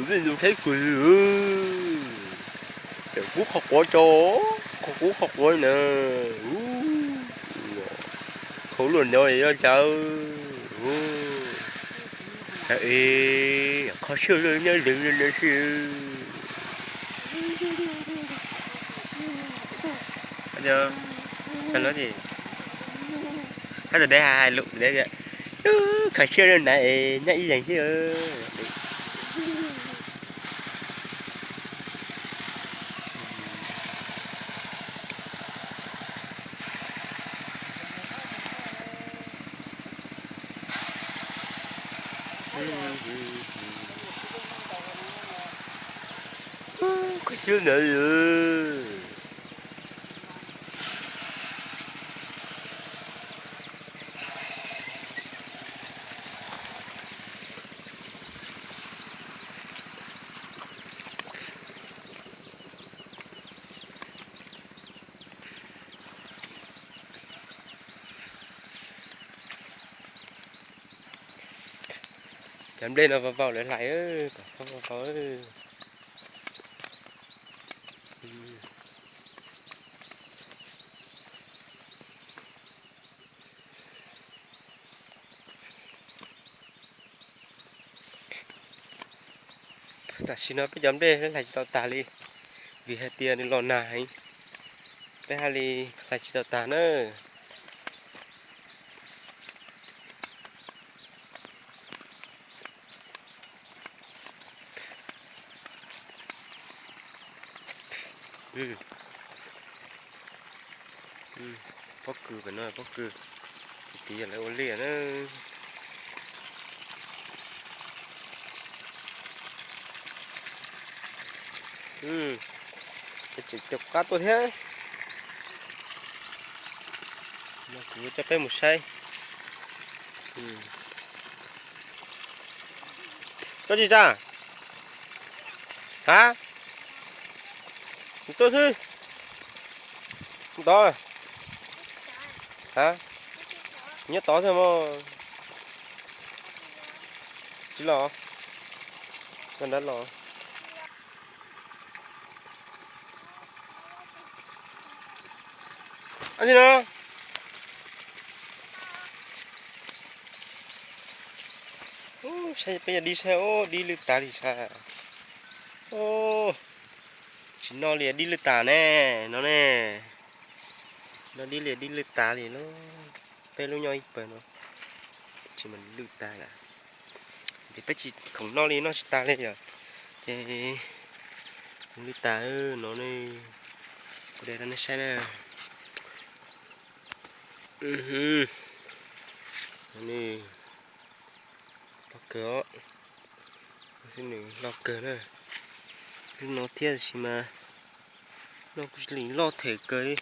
Tus vij tus theb kws, tseem kub qhov quav tso, qhov kub qhov quav na, khaus luaj no yog cas, kho siab nyob leeg no si. Hab tas deb hais lus deb tias, kho siab na, nyob ib leeg xwb. Kho siab na. Cov nplej no vau vau lawv hlais, kom vau vau. Tam sim no peb cov nplej hlais tsis tau tag li, vim hais tias nws los nag heev, peb haj li hlais tsis tau tag na. Pob kws pem no, pob kws, tiv yog lawv ua liaj na. Tseem caum qab tuaj thiab. No kuv coj peb mus saib. Koj tsis tsa? Ha? Tuaj xwb. Tod. Ha? Nyob tod xwb mog. Tsis los? Koj nrad los. Ab, no. Saib peb yog dib saib, dib lwj tas li sav. Tsis noj li, dib lwj tas ne, no ne. Noj dib li, dib lwj tas li lauj. Peb lub nyob ib pawg no, tsis mas lwj tas lawm. Ces peb tsis khoom noj li, noj tsis tas li yom. Ces lwj tas no ne, kuv de rau nej saib na. Loj kawg os. Xwb nws loj kawg na. Lub no thiab tab sis mas no kuj tsis li loj them kawg li.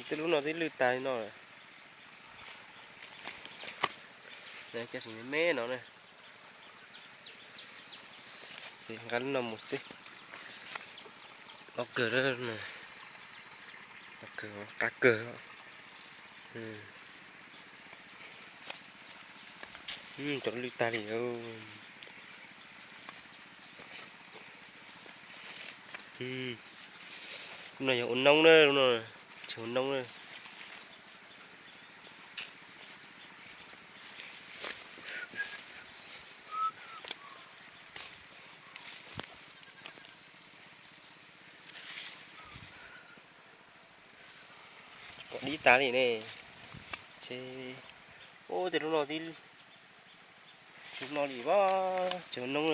Tej lub no twb lwj tas li no lawm. Cov tseem me me no na. Nqa lub no mus xwb. Loj kawg, loj kawg, qab kawg. Cov lwj tag li. Lub no yog ua noob na, lub no tsis ua noob na. Kom dib tas li ne. Ces, ub, tej lub no tib, lub no li, ua, tseem noob,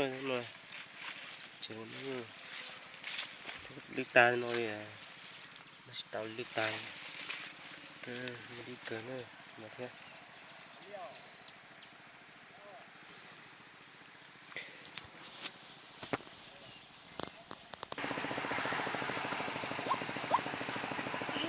tseem noob, lwj tas no li, tsis tau lwj tas li. Dib kawg na, no thiab.